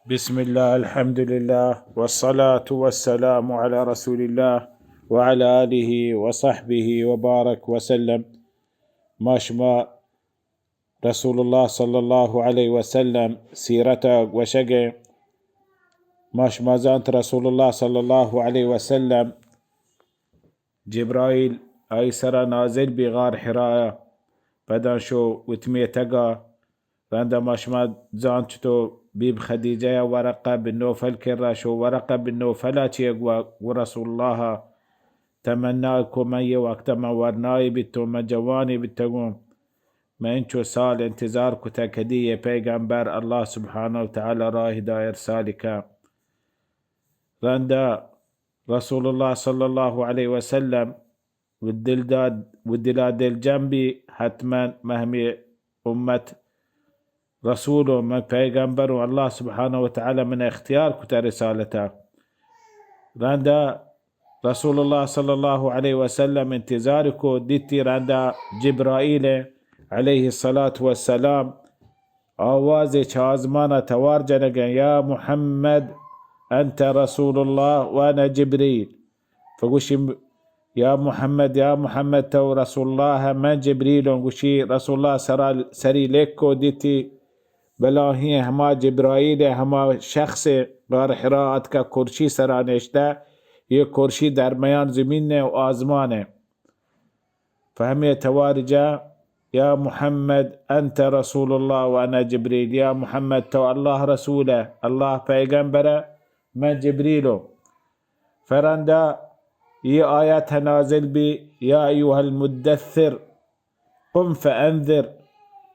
بسم الله، الحمد لله، والصلاة والسلام على رسول الله وعلى آله وصحبه وبارك وسلم. ما شما رسول الله صلى الله عليه وسلم سیرت ءَ گوشگ ءَ، ما شما زانت رسول الله صلى الله عليه وسلم جبرائیل آئی سرا نازل بی غار حرا ءَ، پدا شو وت میتگ ءَ. رندا ما شما زانت چتو بیب خدیجہ ءَ ورقہ بن نوفل کرا شو، ورقہ بن نوفل ءَ چی گوا گو رسول اللہ ءَ تمنا کو من یہ وقت من ورنائی بیتو، من جوانی بیتگوں، من انچو سال انتظار کتا کدی یہ پیغمبر اللہ سبحانہ و تعالی راہ دا ارسال کا. رندا رسول اللہ صلی اللہ علیہ وسلم و دل داد و دلا دل جنبی، حتماً من ہمی امت رسول و من پیغمبر و اللہ سبحانہ و تعالی من اختیار کتا رسالتا. رندا رسول اللہ صلی اللہ علیہ وسلم انتظار کو، دیتی رندا جبرائیل علیہ الصلاة والسلام آواز چہ آزمان ءَ توار جنگ ءَ، یا محمد، انت رسول اللہ وانا جبریل. فگوشی، یا محمد، یا محمد، تو رسول اللہ، من جبریل ہوں. گوشی رسول اللہ سرا، سری لک کو دیتی، بلاہیں ہما جبرائیل ءَ ہما شخص غار حرا اتکا کرشی سرا نشتہ، یہ کرشی درمیان زمین ءَ و آزمان ءَ. فہمی توار جا، یا محمد، انت رسول اللہ وانا جبریل، یا محمد، تو اللہ رسول ءَ، اللہ پیغمبر ءَ، من جبریل ہوں. فرندا یہ آیت نازل بی، یا ایها المدثر، قم فانذر،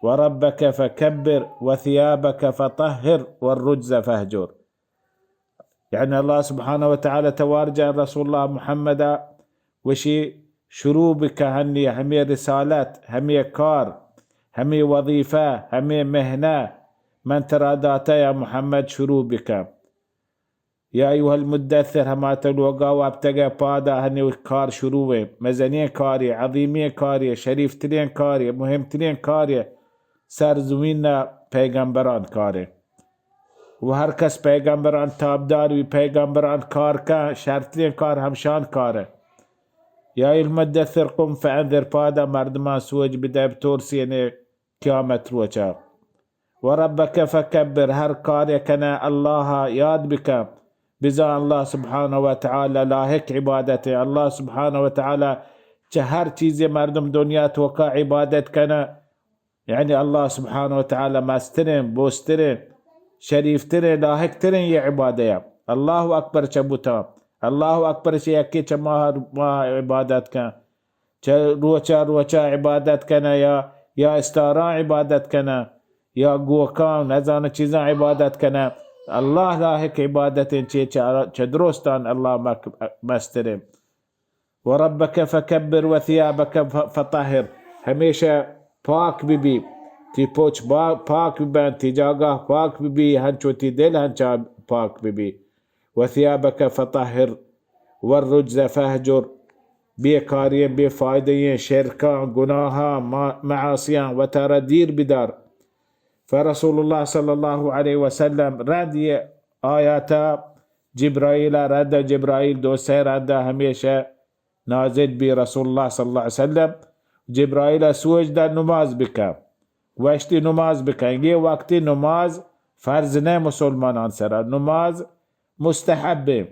وربك فكبر، وثيابك فطهر، والرجز فاهجر. یعنی اللہ سبحانہ و تعالی توار جا رسول اللہ محمد ءَ وشی شروع بکہ ہنی ہمی رسالت، ہمی کار، ہمی وظیفہ، ہمی مہنہ من ترا داتہ یا محمد، شروع بکہ. یا ایها المدثر، ہما تو لوگا وپتگہ پادا ہنی کار شروع ہے، مزنیں کاری، عظیمیں کاری، شریف ترین کاری، مہم ترین کاری، سر زمین ءَ پیغمبران کاری. و ہر کس پیغمبران تابدار بی، پیغمبران کار کن، شرترین کار ہمشان کارہ. یا المدثر قم فانذر، پادا مردمان سوج بدہ، بترسینے قیامت روچا. وربك فكبر، ہر کار کنہ اللہ یاد بکن، بزان اللہ سبحانہ و تعالی لائق عبادت ہے. اللہ سبحانہ و تعالی چہ ہر چیزے مردم دنیا توکا عبادت کنہ، یعنی اللہ سبحانہ و تعالی مستریں، بوستریں، شریفتریں، لائقتریں یہ عبادت. اللہ اکبر چہ بوتا، اللہ اکبر چہ یکی چہ ماہ، ماہ عبادت کن، چہ روچا روچا عبادت کنہ یا، یا استاران عبادت کنہ یا گوکان نزانہ چیزان عبادت کنہ. اللہ لائق عبادت چہ، چہ، چہ درستان اللہ مک-، مستریں. وربك فكبر وثيابك ف-، فطهر، ہمیشہ پاک ببی، تی پوچ با-، پاک ببن، تی جاگہ پاک ببی، ہنچو تی دل ہنچا پاک ببی. وثيابك فطهر والرجز فاهجر، بے کاریں، بے فائدہیں، شرکاں، گناہاں، ما-، معاصیاں وتارا دیر بدار. فرسول اللہ صلی اللہ علیہ وسلم رند یہ آیاتا جبرائیل ءَ رند، جبرائیل دو سہ رند ہمیشہ نازل بی رسول اللہ صلی اللہ علیہ وسلم. جبرائیل ءَ سوج دا نماز بکن، گوشتی نماز بکن. یہ وقتی نماز فرض نہ مسلمانان سرا، نماز مستحب ہے.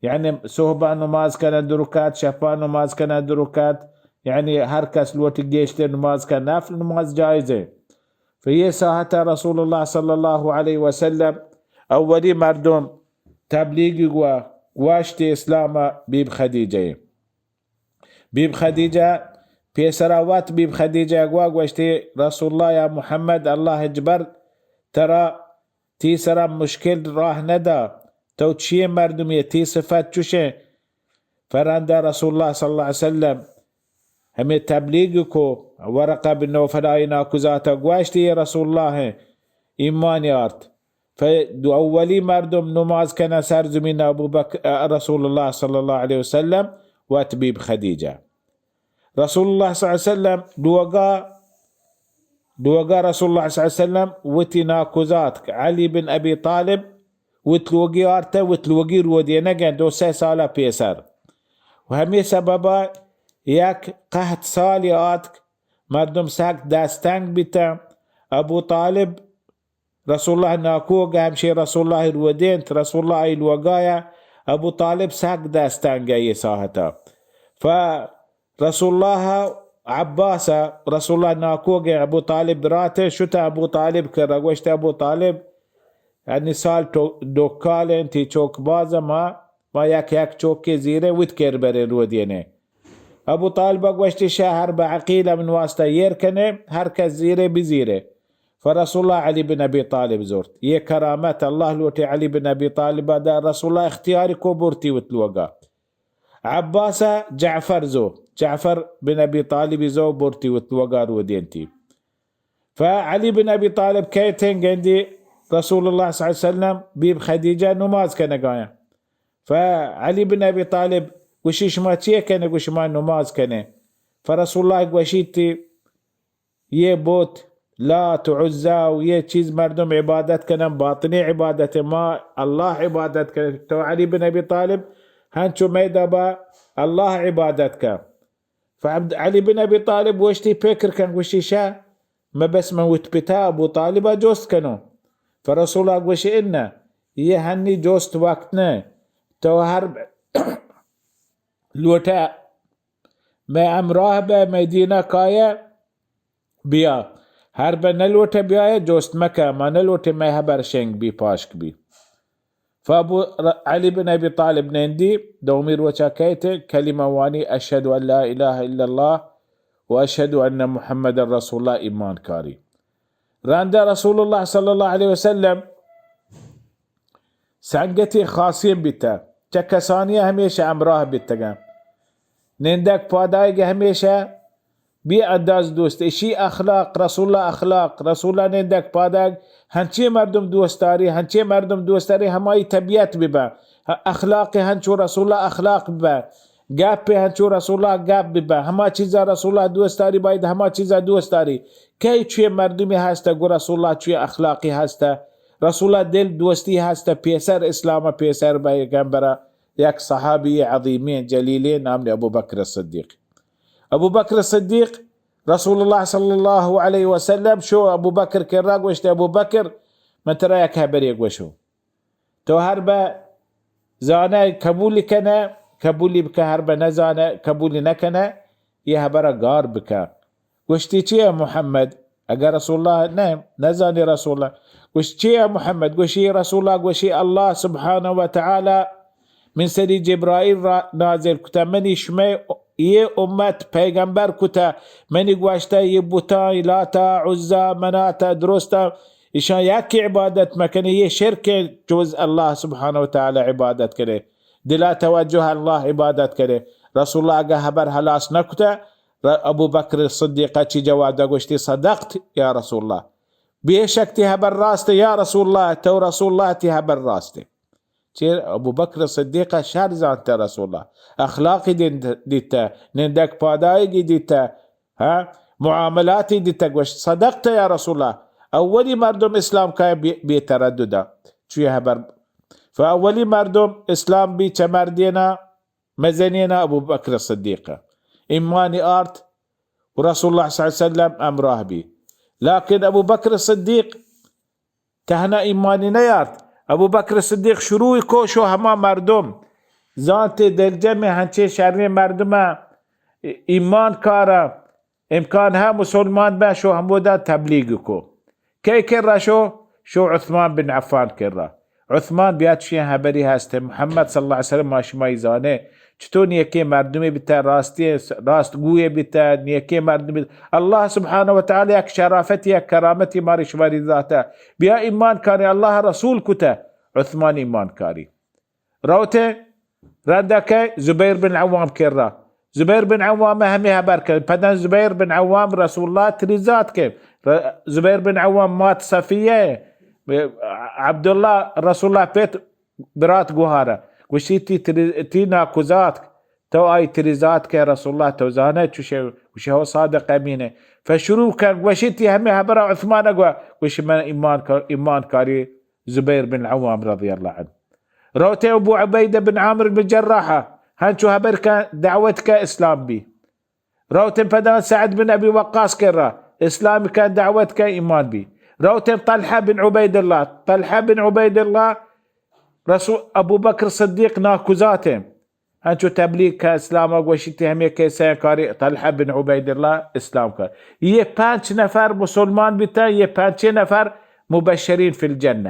یعنی صحبا نماز کنہ دو رکعت، شپا نماز کنہ دو رکعت، یعنی ہر کس لوٹی گیشتر نماز کنہ، نفل نماز جائز ہے. فی یہ ساعتا رسول اللہ صلی اللہ علیہ وسلم اولی مردم تبلیغی گوا گوشت اسلام بیب خدیجہ. بیب خدیجہ پیسرا وت بیب خدیجہ گوا گوشتی، رسول اللہ یا محمد، اللہ اجبر ترا تی سرا مشکل راہ ندا، تو چیئے مردمی، تی صفت چوشیں؟ فرندا رسول اللہ صلی اللہ علیہ وسلم ہمے تبلیغ کو، ورقہ بن نوفل آئی ناکوزاتا گوشتی، اے رسول اللہ ہیں، ایمان آرت. فدو اولی مردم نماز کنہ سر زمین ابو بکر، رسول اللہ صلی اللہ علیہ وسلم وت بیب خدیجہ. رسول اللہ صلی اللہ علیہ وسلم لوگا، لوگا رسول اللہ صلی اللہ علیہ وسلم وتی ناکوزاتک علی بن ابی طالب وت لوگی آرتہ، وت لوگی رودینگ انت دو سئے سال ءَ پیسر۔ و ہمے سبب ءَ یک قحط سالے آتک، مردم سک دستنگ بیتہ۔ ابو طالب رسول اللہ ناکوگ ءَ، ہمشی رسول اللہ رودینت، رسول اللہ آئی لوگایا، ابو طالب سک دستنگ ءَ یہ ساعتا۔ ف رسول اللہ عباس ءَ، رسول اللہ ناکوگ ءَ، ابو طالب برات ءَ، شت ابو طالب کرا، گوشت ابو طالب، یعنی سال ٹو-، ڈوکال انت، تی چوک باز ما، ما یک یک چوکے زیریں وت کر بریں رودینے۔ ابو طالب ءَ گوشت شہ ہر بہ عقیل ءَ من واسطہ ایر کنے، ہر کس زیرے بزیرے۔ فرسول اللہ علی بن ابی طالب زورت۔ یہ کرامت اللہ لوٹے علی بن ابی طالب ءَ دا، رسول اللہ اختیار کو برتی وت لوگا۔ عباس ءَ جعفر زو، جعفر بن ابی طالب زو برتی وت لوگا رودینتی۔ فعلی بن ابی طالب کئیتیں گندی رسول اللہ صلی اللہ علیہ وسلم بیب خدیجہ نماز کنگایا۔ فعلی بن ابی طالب گوشی شما چی کنے؟ گوشی ما نماز کنے۔ فرسول اللہ گوشیتی یہ بت لات و عزا و یہ چیز مردم عبادت کنن، باطنی عبادت، ما اللہ عبادت کنن۔ تو علی بن ابی طالب ہنچو میدہ با اللہ عبادت کن۔ فعبد-، علی بن ابی طالب گوشتی پکر کن، گوشتی شہ، میں بس من وت پتا ابو طالبہ جوست کنو۔ فرسول اللہ گوشی انہ، یہ ہنی جوست وقت نہ، تو ہر لوٹہ میں ہمراہ بہ، میں دینہ کایہ، بیا۔ ہر بہ نہ لوٹہ بیایہ، جوست مکہ، ما نہ لوٹے میں ہبر شنگ بی، پاشک بی۔ فابو ر-، علی بن ابی طالب نندی، دومی روچا کئیت، کلمہ وانی، اشہد ان لا الہ الا اللہ و اشہد ان محمد رسول اللہ، ایمان کاری۔ رندہ رسول اللہ صلی اللہ علیہ وسلم سنگتی خاصیں بیتہ، چہ کسانی ہمیشہ ہمراہ بیتگاں۔ نندگ پادائگ ہمیشہ بے انداز دوست۔ اشی اخلاق، رسول اللہ اخلاق، رسول اللہ نندگ پادائگ ہنچیں مردم دوست داری، ہنچیں مردم دوست داری، ہمائی طبیعت ببہ۔ اخلاق ہنچو رسول اللہ اخلاق ببہ۔ گپ ہنچو رسول اللہ گپ ببہ۔ ہما چیزا رسول اللہ دوست داری، باید ہما چیزا دوست داری۔ کئی چوئے مردمی ہستہ، گو رسول اللہ چوئے اخلاقی ہستہ۔ رسول اللہ دل دوستی ہستہ، پیسر اسلام پیسر پیغمبر یک صحابی عظیمیں جلیلیں نام نے ابو بکر صدیق۔ ابو بکر صدیق رسول اللہ صلی اللہ علیہ وسلم شو ابو بکر کرا گوشت، ابو بکر، من ترا یک خبرے گوشو۔ تو ہر بہ زانہ قبول کنہ، قبولی بکہ، ہر بہ نزانہ قبولی نکنہ، یہ خبرہ گار بکہ۔ گوشتی چی اے محمد؟ اگر رسول اللہ نہ، نزانی رسول اللہ۔ گوشت چی اے محمد؟ گوشی رسول اللہ، گوشی اللہ سبحانہ و تعالی من سری جبرائیل را نازل کتہ، منی شمئے یہ امت پیغمبر کتہ، منی گوشتہ یہ بتاں، لاتا، عزا، مناتا، درستا، ایشاں یکی عبادت مکنے، یہ شرک جز اللہ سبحانہ و تعالی عبادت کرے، دلا توجہ اللہ عبادت کرے۔ رسول اللہ اگہ خبر خلاص نکتہ، ر-، ابو بکر صدیقہ چی جواب دا؟ گوشتی صدقت یا رسول اللہ، بے شک تی خبر راست یا رسول اللہ، تو رسول اللہ تی خبر راست۔ چیر ابو بکر صدیق شر زانتہ رسول اللہ، اخلاقی دین دیتہ، نندگ پادائگی دیتہ، ہاں، معاملاتی دیتہ، گوشت صدقت یا رسول اللہ۔ اولی مردم اسلام کائے بے، بے تردد۔ چوی خبر؟ فاولی مردم اسلام بی چہ مردینا مزنینا ابو بکر صدیق ایمانی آرت و رسول اللہ صلی اللہ علیہ وسلم امراہ بی۔ لیکن ابو بکر صدیق تہنا ایمانی نیارت۔ ابو بکر صدیق شروع کو شو ہما مردم زانتے دلجم ہنچے شریں مردم ایمان کارا امکان ہا مسلمان بہ شو ہمودا تبلیغ کو۔ کئے کرا شو؟ شو عثمان بن عفان کرا۔ عثمان بیا چشیں ہبری ہست، محمد صلی اللہ علیہ وسلم ما شمائی زانے چطور نیکیں مردمے بیتہ، راستی، راست گوئے بیتہ، نیکیں مردمے بیتہ۔ اللہ سبحانہ و تعالی یک شرافتی، یک کرامتی ماری شماری ذاتہ۔ بیا ایمان کارے، اللہ رسول کتہ، عثمان ایمان کاری۔ روتے رندا کئے؟ زبیر بن عوام کرا۔ زبیر بن عوام ہمے ہبر کرد۔ پدن زبیر بن عوام رسول اللہ تری ذات کے۔ ر-، زبیر بن عوام مات صفیہ، عبداللہ رسول اللہ پت برات گوہارا۔ گوشی تی تری، تی ناکوزاتک، تو آئی تری ذات کے رسول اللہ تو زانے چوشے، گوشی ہو صادق امین ہے۔ فشروع کر گوشی تی ہمے ہبرا عثمان گوا، گوشی من ایمان کا-، ایمان کاری زبیر بن عوام رضی اللہ عنہ. روتیں ابو عبیدہ بن عامر بن جراحہ، ہنچو ہبر کن دعوت کن اسلام بی. روتیں پدا سعد بن ابی وقاص کرا، اسلام کن دعوت کن ایمان بی. روتیں طلحہ بن عبید اللہ، طلحہ بن عبید اللہ رسول ابو بکر صدیق ناکوزاتیں. ہنچو تبلیغ کن اسلام گوشی، تی ہمیں کیسے کاری طلحہ بن عبید اللہ اسلام کن. یہ پنچ نفر مسلمان بیتن، یہ پنچیں نفر مبشرین فی الجنہ.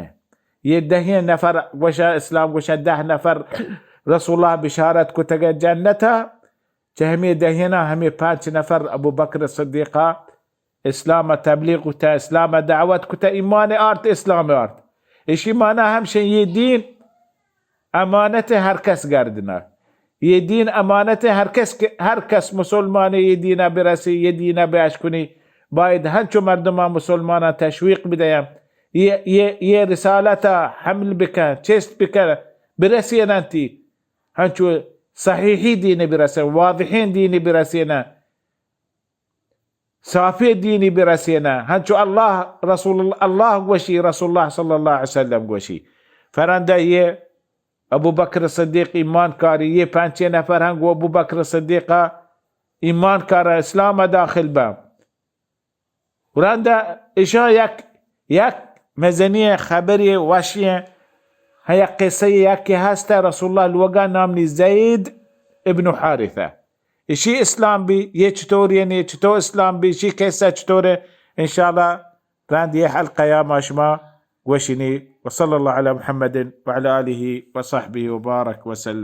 یہ دہیں نفر گوشا اسلام گوشا، دہ نفر رسول اللہ بشارت کتگ جنتا. چہ ہمیں دہینا ہمیں پنچ نفر ابو بکر صدیقہ اسلام تبلیغ کتا، اسلام دعوت کتا، ایمان آرت، اسلام آرت. اشی معنی ہمشہ یہ دین امانت ہر کس گردنا. یہ دین امانت ہر کس، ہر کس مسلمان یہ دینا برسی، یہ دینا بیاش کنی. باید ہنچو مردمان مسلمانان تشویق بدیم. یہ، یہ، یہ رسالتا حمل بکن، چست بکن، برسیننتی. ہنچو صحیحی دینی برسین، واضحین دینی برسینن، صافی دینی برسینن. ہنچو اللہ رسول، اللہ گوشی، رسول اللہ صلی اللہ علیہ وسلم گوشی. فرندہ یہ ابو بکر صدیق ایمان کاری، یہ پنچیں نفر ہنگو ابو بکر صدیقہ ایمان کارا اسلام داخل با. رندا اشاں یک، یک مزنیں خبرے وشیں، ہاں، یک قصہ یکے ہست، رسول اللہ لوگا نام نی زید ابن حارثہ. اشی اسلام بی، یہ چطوری نے، چطور اسلام بی، اشی قصہ چطور ہے؟ انشاءاللہ رند یہ حلقہ یا ما شما گوشنی. وصلی اللہ علی محمد وعلی آلہ وصحبہ وبارک وسلم.